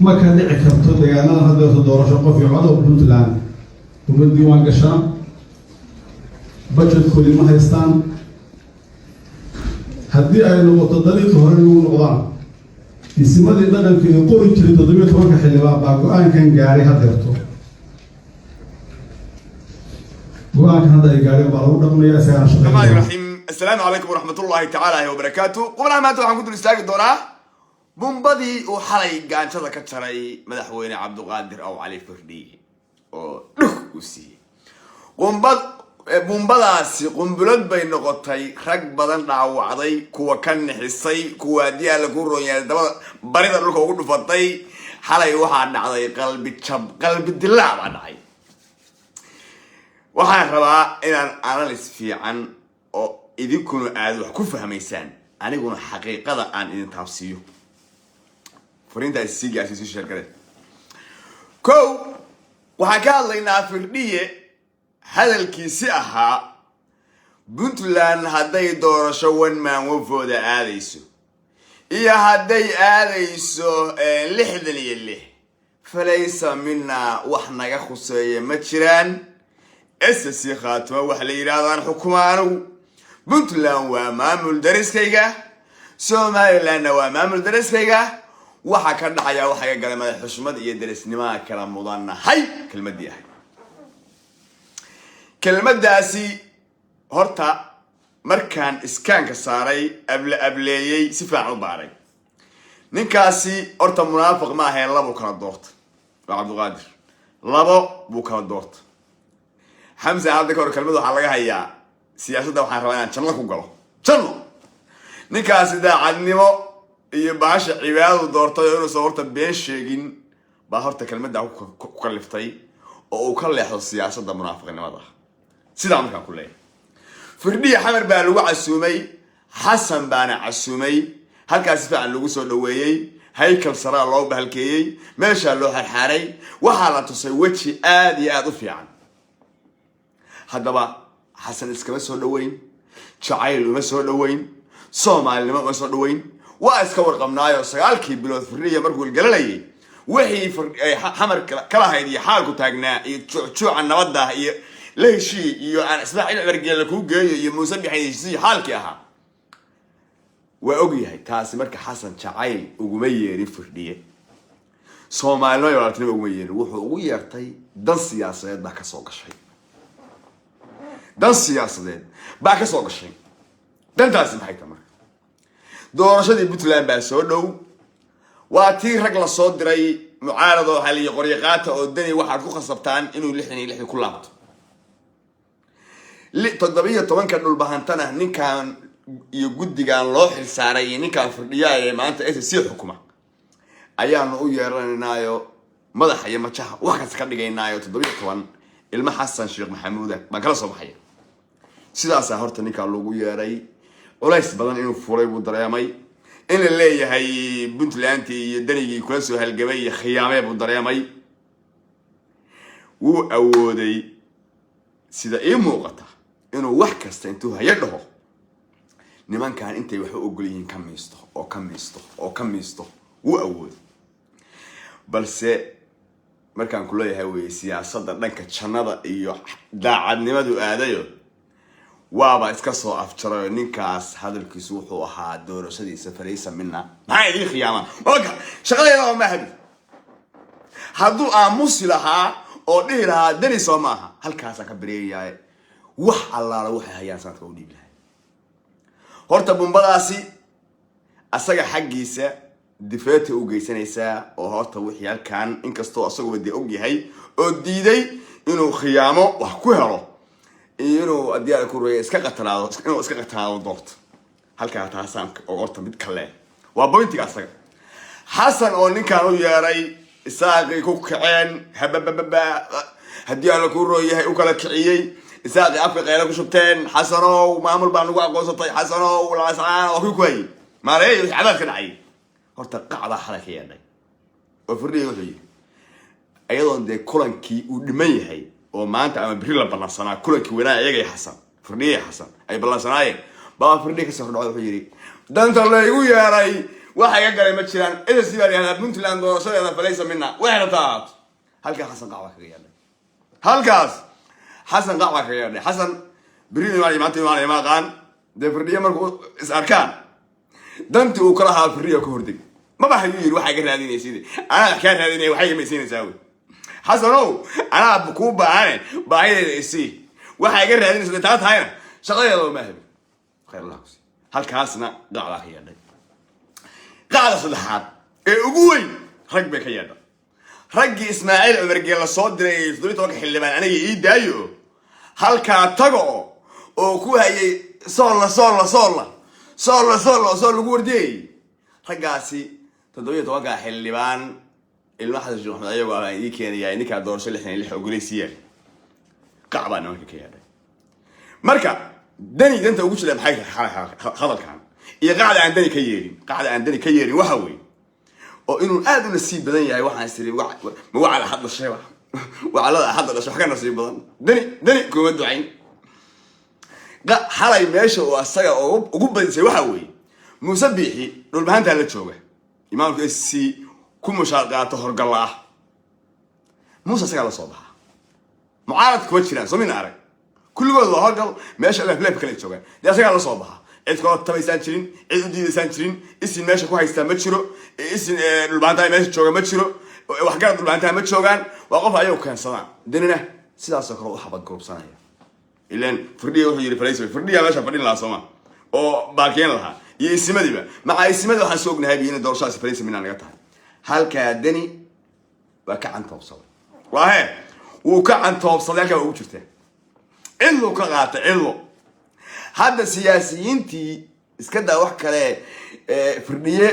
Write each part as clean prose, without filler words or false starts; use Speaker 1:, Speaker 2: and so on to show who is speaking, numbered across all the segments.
Speaker 1: Ma ka dhici karto deegaanada haddeerto doorasho qof iyo cod oo Puntland uma diiwaan gashaan, budgetkoodii ma haystaan. Haddii ay noqoto dariiqii hore lagu noqdaan, isimadii dhaqanka ee qori jiray 17-ka xildhibaan baa go-aankan gaaray. Haddeerto go-aankan hadda ay gaareen baa lagu dhaqmaya, isagaana
Speaker 2: الرحمن
Speaker 1: shaqeynaya.
Speaker 2: الرحيم. السلام عليكم ورحمة الله تعالى وبركاته. Qubnaha maanta waxaan ku dul istaagi doonaa bumbadii uu xalay gaanjada ka jaray madaxweyne Cabduqaadir Aw Cali Firdhiye oo dhug u siiyey qumbad. Bumbadaasi qumbulad bay noqotay, rag badan dhaawacday, kuwa ka nixisay, kuwa haddii Alla ku roonyahay dabada barida dhulka ugu dhufatay. Xalay waxaa dhacday qalbi jab, qalbi dilaac baa dhacay. Waxaan rabaa inaan analysis fiican oo idinkuna aad wax ku fahmaysaan, aniguna xaqiiqada aan idin taabsiiyo. Fariintaasi sii gaarsiiso, sii share garee. Kow, waxaan ka hadlaynaa Firdhiye hadalkiisi ahaa Puntland hadday doorasho one man one vote aadayso iyo hadday aadayso 66, falaysa mina, wax naga khuseeya ma jiraan. SSC Khaatuma waxa la yidhahdaan xukuma anigu. Puntland waa maamul dariskayga, Somalilandna waa maamul dariskayga. Waxa ka dhacaya waxa iga galay madax, xushmad iyo darisnimaa kala mudannahay. Kelmadii ahay, kelmadaasi horta markaan iskaanka saaray, able ableeyey, si fiican u baaray, ninkaasi horta munaafiq ma ahee, labuu kala doorta. Waa Cabdiqaadir, labo buu kala doorta. Xamse hadda ka hor kelmad waxaa laga hayaa siyaasadda, waxaan rabaa inaan janno ku galo, janno. Ninkaasi daacadnimo iyo bahasha cibaadadu doortay oo inuusan horta been sheegin baa horta kelmadda ku kaliftay oo uu ka leexdo siyaasadda munaafiqnimada. Sidaa markaan ku leeyahay, Firdhiya Xamar baa lagu casuumay, Xasan baana casuumay. Halkaas si fiican lagu soo dhaweeyey, haykal saraa loo bahalkeeyey, meeshaa loo xarxaaray, waxaa la tusay weji aada iyo aada u fiican. Haddaba Xasan iskama soo dhaweyn, jacayl uma soo dhaweyn, soomaalinimo uma soo dhaweyn. Waa iska warqabnaayo 9-kii bilood Firdhiya markuu ilgalanayay wixii Xamar kala hayd iyo xaalku taagnaa iyo juucjuuca nabadda iyo la heshii iyo aan Ismaaciil Cumar Geelle kuu geeyo iyo Muuse Bixin heshiisiyo xaalkii ahaa waa ogyahay. Taasi marka Xasan jacayl uguma yeerin Firdhiye, soomaalinimo iyo walaaltinimo uguma yeerin. Wuxuu ugu yeertay dan siyaasadeed baa kasoo gashay, dan siyaasadeed baa kasoo gashay. Dantaasi maxay tahay? Marka doorashadii Puntland baa soo dhow. Waa tii rag la soo diray mucaarado, waxaa layihi qoryo qaata oo Deni waxaad ku khasabtaan inuu 66-dii ku laabto. 17-ka Dhulbahantana ninkan iyo guddigan loo xilsaaray iyo ninkan Firdhiyaa ee maanta SSC xukuma ayaanu u yeeranaynaayo, madaxa iyo majaha wax kasta ka dhigaynaayo, 17 ilmo Xasan Sheekh Maxamuuda baan kala soo baxaya. Sidaasaa horta ninkaa loogu yeeray. Culays badan inuu furay buu dareemay, in la leeyahay Puntlandtii iyo Danigii kula soo halgamay iyo khiyaamee buu dareemay. Wuu awooday, sida ii muuqata, inuu wax kasta intuu hayo dhaho nimankan intay wax u ogol yihiin ka miisto oo ka miisto oo ka miisto. Wuu awooday, balse markaan ku leeyahay wey siyaasadda dhanka jannada iyo daacadnimadu aadayo, waaba iska soo afjarayo. Ninkaas hadalkiisu wuxuu ahaa doorashadiisa fariisa mina, maxaa idiin khiyaamaa oga shaqadeeda ma habi. Hadduu aamusi lahaa oo dhihi lahaa Deni soo maaha, halkaasaan ka bareeyaye, wax allaala waxay hayaan sanadka u dhiibi lahay. Horta bumbadaasi asaga xaggiisa difeeta u geysanaysaa oo horta wixii halkan, inkastoo asaguba dee og yahay oo diiday inuu khiyaamo wax ku helo iyo inuu haddii ala ku roya iska qatanaado, inuu iska qatanaado doorto halkaa. Taasaan oo horta mid kale waa pointiga asaga Xasan oo ninkan u yeeray, Isaaqii ku kaceen, hababababa haddii alla ku rooyahay u kala kiciyey, Isaaqii afka qayla ku shubteen. Xasanow, maamul baa nagu aqoonsatay, Xasanow, laascaan waa kii ku hayay maareey wixii cadaad ka dhacay. Horta qacdaa xalay ka yeedhay oo Firdhiya wuxuu yidhi, iyadoon dee kulankii uu dhiman yahay oo maanta ama beri la ballansanaa, kulankii wanaa iyagay Xasan, Firdhiye Xasan ay ballansanaayeen, baa Firdhiya kasoo hordhacay. Wuxuu yidhi danta laygu yeeray. Waxa iga galay ma jiraan. SSC baa la yihahdaa Puntland doorashadeeda falaysa mina, waxay rabtaa ahaato. Halkaa Xasan qac baa kaga yeedhay. Halkaas Xasan qac baa kaga yeedhay. Xasan berri imaanaya, maanta imaanaya ma aqaan. Dee Firdhiye markuu is arkaan, dantii uu kala ahaa Firdhiya ka hordeg maba hayuu yidhi, waxaa iga raadinaysid, anaa wax kaa raadinaya, waxay imaysiinaysaa wey. Xasanow, anaa kuu baahane, baahideeda isii. Waxaa iga raadinaysa taa tahayna, shaqadeeda ma habi. Khayr Allah kusi. Halkaasna qacdaa ka yeedhay. Qacda saddexaad ee ugu weyn rag bay ka yeedha. Raggii Ismaaciil Cumar Geella soo diray 17-ka xildhibaan, aniga ii daayo, halkaa tago oo ku hayay soolla soolla soolla soolla soolla soo lagu wardiyay. Raggaasi 17-ka xildhibaan ilma Xasan Sheekh Maxamed ayagoo ah baan ii keenayaa, ninkaa doorasho 66 ogoleysiiyaan. Qac baa nimanka ka yeedhay. Marka Dani danta ugu jira maxay tahay hadalkan iyo qacda aan Dani ka yeelin? Qacda aan Dani ka yeelin waxa weeye oo inuu aad u nasiib badan yahay. Waxaan isiri, ma wacala had dhashay, wacalada hadda dhashay wax ka nasiib badan. Dani, Dani kuma ducayn. Xalay meesha uu asaga ugu badisay waxa weeye Muuse Biixi Dhulbahantaa la jooga, imaamka SC ku mushaar qaato, horgalla ah. Muuse asagaa la soo baxa, mucaarad kuma jiraan. Soo mina arag, kulligood waa horgal, meesha leefleef kale joogaan. Dee asagaa la soo baxa, cid kaloo tabaysaan jirin, cid u diidaysaan jirin. Isin meesha ku haystaa ma jiro, isin Dhulbahantaa meesha jooga ma jiro, waxgarad Dhulbahantaa ma joogaan. Waa qof ayagu keensadaan. Danina sidaasoo kale u xabad gurubsanaya. Ilan Firdhiya wuxuu yidhi falays, Firdhiya meesha fadhin lahaa sooma oo baalkeen lahaa iyo isimadiiba maca isimada. Waxaan soo ognahay inay doorashadaasi falaysa minaa naga tahay. Halkaa Deni waa ka cantoobsaday, waa he, wuu ka cantoobsaday. Halkaa waa ugu jirtaa, cidlu ka qaatay cidlo. Hadda siyaasiyiintii iska daa wax kale, Firdhiye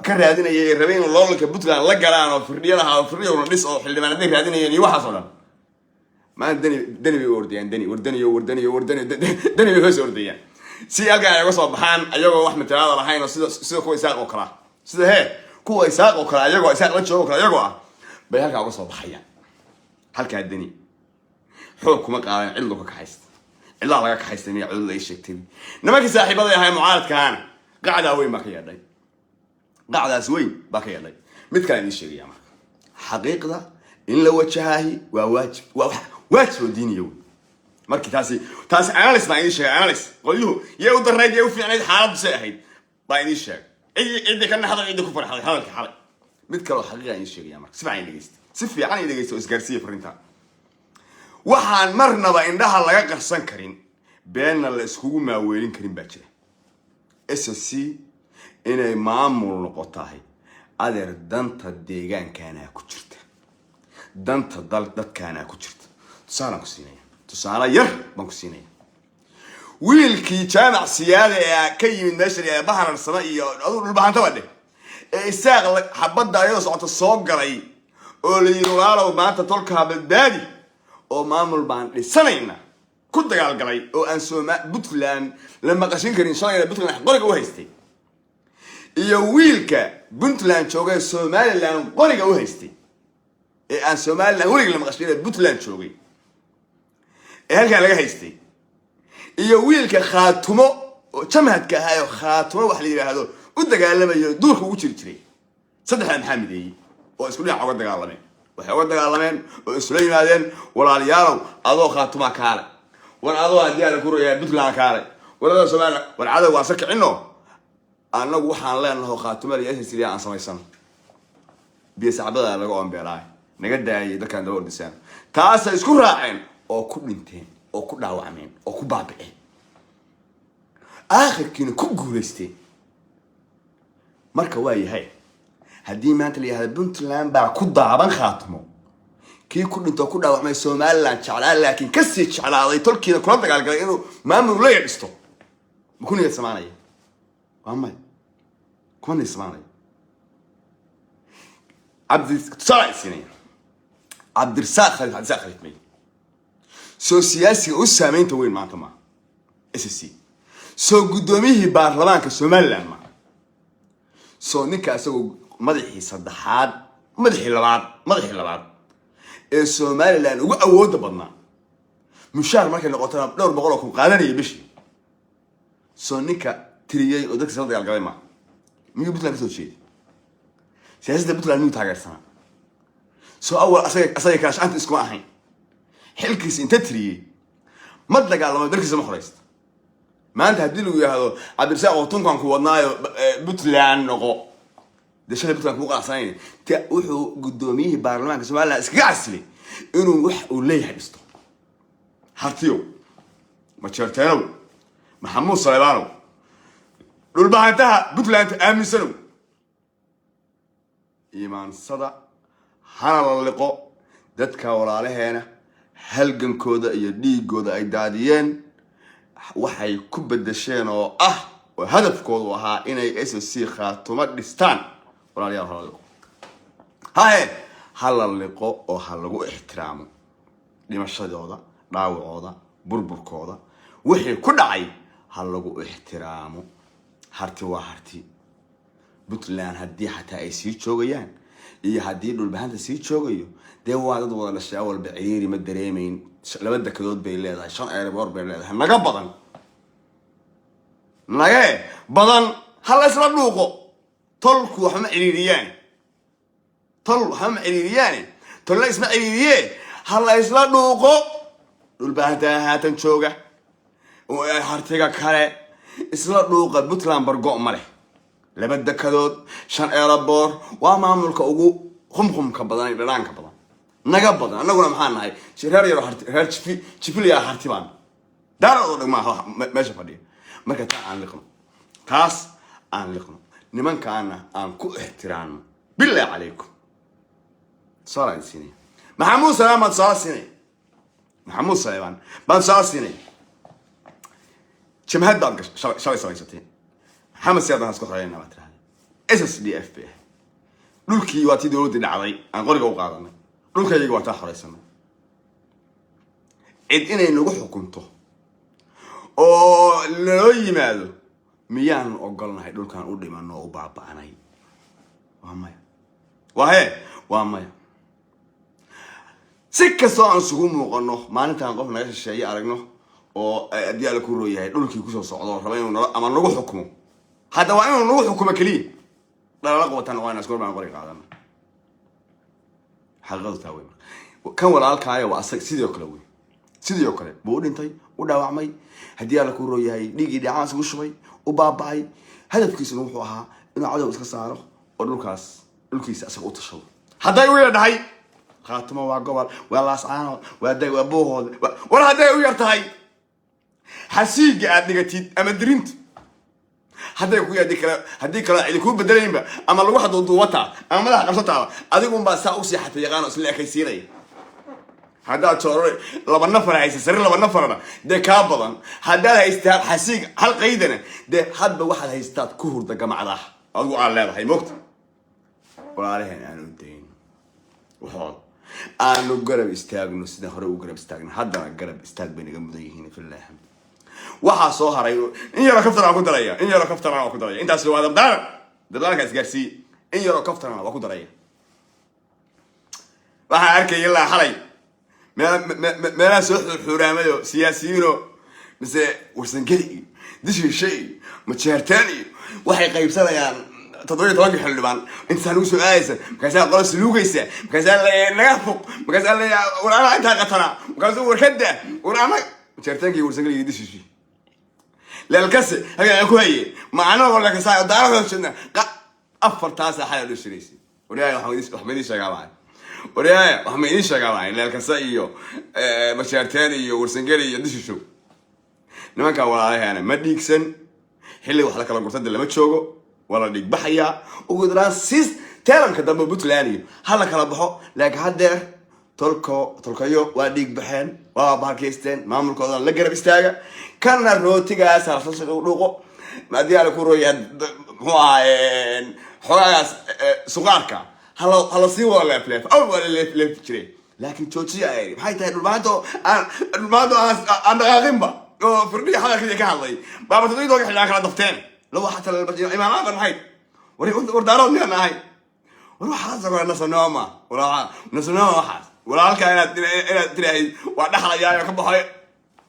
Speaker 2: ka raadinaya ee rabay in loolanka Puntland la galaan oo Firdhiye lahaa, Firdhiyowna dhis oo xildhibaanaday raadinayeen iyo waxaas oo dhan, maanta Deni, Deni bay u ordayaan. Deni war Deniyo, war Deniyo, war Deni, Deni bay hoos ordayaan si halkan ay uga soo baxaan, ayagoo wax matalaada lahayn oo sida kuwa Isaaq oo kale ah, sida hee kuwa Isaaq oo kale, ayagoo Isaaq la joogo kale, ayagoo ah bay halkaa uga soo baxayaan. Halkaa Deni xoog kuma qaadan, cidlo ka kaxaysta, cidlaa laga kaxaystay miya, cidlo ay sheegtay. Nimankii saaxiibaday ahay mucaaradkaana qacdaa weyn baa ka yeedhay, qacdaas weyn baa ka yeedhay. Mid kale idiin sheegaya marka, xaqiiqda in la wajahaahi waa waajib, waa wax waajib oo diiniya wey. Markii taasi analysis baan idiin sheegay, analysis qolyuhu yay u darnayd, yay u fiicnayd, xaaladdu say ahayd baan idiin sheegay, ciddii ka naxday, ciddii ku farxday hadalkii xalay. Mid kaloo xaqiiqa idiin sheegaya marka, si fiican dhegeysta, si fiican i dhegeysta oo isgaarsiiya fariinta. Waxaan marnaba indhaha laga qarsan karin, beenna la iskugu maaweelin karin baa jira. SSC inay maamul noqotahay, adeer, danta deegaankaanaa ku jirta, danta dal dadkaanaa ku jirta. Tusaalaan ku siinaya, tusaale yar baan ku siinaya. Wiilkii Jaamac Siyaada ee ka yimid meesha la Bahararsama iyo aduu Dhulbahantaba dheh, ee Isaaq xabadda ayadoo socota soo galay oo la yidhi, "Walaalow, maanta tolkaa badbaadi oo maamul baan dhisanayna," ku dagaalgalay oo aan sooma Puntland la maqashin karin, shalayna Puntland qoriga u haystay, iyo wiilka Puntland joogay ee Somaliland qoriga u haystay ee aan Somaliland weliga la maqashin ee Puntland joogay ee halkaa laga haystay, iyo wiilka Khaatumo oo jamhadka ahaa oo Khaatumo wax la yidhaahdo u dagaalamayo, duurka ugu jiri jiray, saddexdaa maxaa mideeyey oo isku dhinac uga dagaalameen? Waxay uga dagaalameen oo isula yimaadeen, "Walaalayaalow, adoo Khaatumaa kaale, war adoo haddii ala ku royaa Puntland kaale, war adoo Somaliland, war cadow waan sa kicino, annagu waxaan leenaho Khaatumada iyo SSC aan samaysano, biyo sacbada laga ombeelaay, naga daayay dadkaan daba ordisaan." Taasay isku raaceen oo ku dhinteen oo ku dhaawacmeen oo ku baabiceen, aakhirkiina ku guulaysteen. Marka waa yahay, haddii maanta la yihahda Puntland baa ku daaban Khaatimo, kii ku dhintoo ku dhaawacmay Somaliland jeclaa laakiin kasii jeclaaday tolkiina kula dagaalgalay inuu maamul la dhisto, ma ku niyad samaanaya? Waa maya, kuma niyad samaanaya. Cabdi tusaale siinaya, Cabdirasaaq Khaliif. Cabdirasaaq Khaliif may soo siyaasiga u saameynta weyn maanta maaha SSC? Soo guddoomiyihii baarlamaanka Somaliland maaha? Soo ninka isagoo madaxii saddexaad, madaxii labaad, madaxii labaad ee Somaliland ugu awoodda badnaa, mushaar markay noqotona dhowr boqol oo kun qaadanaya bishii, soo ninka tiriyey oo dadkiisa la dagaalgalay maaha? Miyuu Puntland kasoo jeeday? Siyaasadda Puntland miyuu taageersanaa? Soo awal asaga kaashacanta iskuma ahayn. Xilkiisa inta tiriyey ma dagaalamo, dalkiisa ma xoraysta. Maanta haddii lagu yidhaahdo Cabdirasaaq oo tunkan ku wadnaayo Puntland noqo, dee shalay Puntland kugu qanacsanayn. Te wuxuu guddoomiyihii baarlamaanka Somaliland iskaga casilay inuu wax uu leeyahay dhisto. Hartiyow, Majeerteenow, Maxamuud Salebaanow, Dhulbahantaha Puntland aaminsanow, iimaansada, hana la liqo dadka walaalaheena halgankooda iyo dhiigooda ay daadiyeen. Waxay ku bedesheen oo ah oo hadafkoodu ahaa inay SSC Khaatumo dhistaan. Walaalayaal, hala liqo, hahe, ha la liqo oo ha lagu ixtiraamo dhimashadooda, dhaawacooda, burburkooda, wixii ku dhacay ha lagu ixtiraamo. Harti waa harti. Puntland haddii xataa ay sii joogayaan iyo haddii Dhulbahanta sii joogayo, dee waa dad wada dhashay. Awalba ciriiri ma dareemayn. Laba dekedood bay leedahay, shan airport bay leedahay, naga badan, nagee badan. Ha la isla dhuuqo. Tolku waxma ciriiriyaan, tol waxma ma ciriiriyaane, tolna isma ciriiriye. Ha la isla dhuuqo. Dhulbahanta haatan jooga, hartiga kale isla dhuuqa. Puntland bargo ma leh. Laba dekadood, shan airport, waa maamulka ugu qumqumka badan ee dhanaanka badan, naga badan. Annaguna maxaa nahay? Reer yaro harti, reer jifi jifiliya harti baan daaroodoo dhigmaa meesha fadhiya. Marka taa aan liqno, taas aan liqno, nimankaana aan ku ixtiraamno. Billahi calaykum, tusaale aan siinaya. Maxamuud Saleebaan baan tusaale siinaya. Maxamuud Saleebaan baan tusaale siinaya. Jamhad baad gashay shalay samaysatay. Maxamed Siyaad baan isku xoreyna baad tirahday. SSDF bay ahayd. Dhulkii waa tii dowladdii dhacday aan qoriga u qaadanay. Dhulkayaga waa taa xoreysanay. Cid inay nagu xukunto oo naloo yimaado miyaanu ogolnahay? Dhulkaan u dhimano oo u baaba'nay? Waa maya, waa hee, waa maya. Si kastoo aan isugu muuqano, maalintaan qof naga shisheeye aragno oo haddii Alla ku rooyahay dhulkii kusoo socdo oo raba inuu nala ama nagu xukumo, hadda waa inuu nagu xukumo keliya, dhalala qabatan waa isku baan qori qaadana. Xaqiiqadu taa wey. Marka kan walaalkaayo waa asag sidoo kale wey, sidii oo kale buu u dhintay, u dhaawacmay, haddii Alla ku rooyahay dhiiggii dhacaan isugu shubay, u baaba'ay. Hadafkiisuna wuxuu ahaa inuu cadow iska saaro oo dhulkaas dhulkiisa asaga u tashado. Hadday u yar dhahay Khaatumo waa gobol, waa Laascaanood, waa dag, waa Buuhood. War hadday u yar tahay xasiiga aad dhigatid ama dirinta hadday ku haddii kale, haddii kale cidi kuu bedelaynba ama lagu xaduuduubataa ama madaxa qabsataaba, adigunbaa saa u seexatay yaqaan oo isla ekaysiinaya. Haddaad joorore laba nafar haysa, sariir laba nafarna dee kaa badan haddaad haystaa, xasiig hal qaydana, dee hadba waxaad haystaad ku hurda gamacdaa adigu aad leedahay mogta. Walaalaheen aanu dayn waxood, aanu garab istaagno sidaan hore u garab istaagno. Haddana garab istaag bay naga mudan yihiin. Fillahi alxamd. Waxaa soo haray in yaroo kaftan aan ku daraya, in yaroo kaftan waa ku daraya. Intaas waa dabdaaran, dabdaaranka isgaarsiiye. In yaroo kaftan waa ku daraya. Waxaa arkaya ilaa xalay meelaha soo xuuraamayo siyaasiyiino mise Warsangeli iyo Dishiishe iyo Majeerteen iyo waxay qaybsanayaan 17-ka xildhibaan. Intasaa nagu soo aadaysa, markaasaa qola suluugaysa, markaasaa naga fuq, markaasaa leeya war anaa intaa qatana, markaasuu warkada war ana Majeerteenka iyo Warsangeli iyo Dishiishi Leelkase halkaan ku haye macno leelkasa daara jeedna. Afartaasa xalay dhashiraysay. Waryaaya, wax ma idiin sheegaa baa? Waryaaya, wax ma idiin sheegaa baa? Leelkasa iyo Mashaarteen iyo Warsangeli iyo Dishishow, nimankan walaalaheena ma dhiigsan. Xilli wax la kala gurtada lama joogo, waa la dhiigbaxayaa. Ugu yaraan siis teeranka dambe Puntland iyo ha la kala baxo, laakiin haddeer tolko tolkayo waa dhiig baxeen, waa bahalkaysteen. Maamulkoodan la garab istaaga, kana rootigaas halasla dhuuqo. Haddii ala ku rooya, muxuu ahaa, xogaagaas suqaarka hala sii wada leefleef. Awal waa la leefleefi jiray, laakiin joojiya. Ay maxay tahay Dhulmaanto aan Dhulmaanto aan dhaqaaqinba oo firdhiya xalalkii ka hadlay baaba 17-ka xildhibaan kala dafteen lawa xataa imaamadan. Maxay war war daarood miyaan ahay? War waxaas oo kale nasanooma, nasanooma waxaas. Walaalka inaad tiraahid waa dhaxlayaa ka baxay,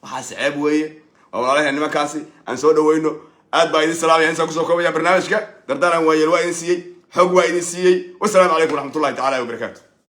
Speaker 2: waxaas ceeb weeye. Waa walaalaheen nimankaasi, aan soo dhaweyno. Aad baa idin salaamaya. Intaan kusoo koobaya barnaamijka. Dardaaran waayeel waa idin siiyey, xog waa idin siiyey. Wasalaamu calaykum waraxmatullahi tacaala wabarakaatu.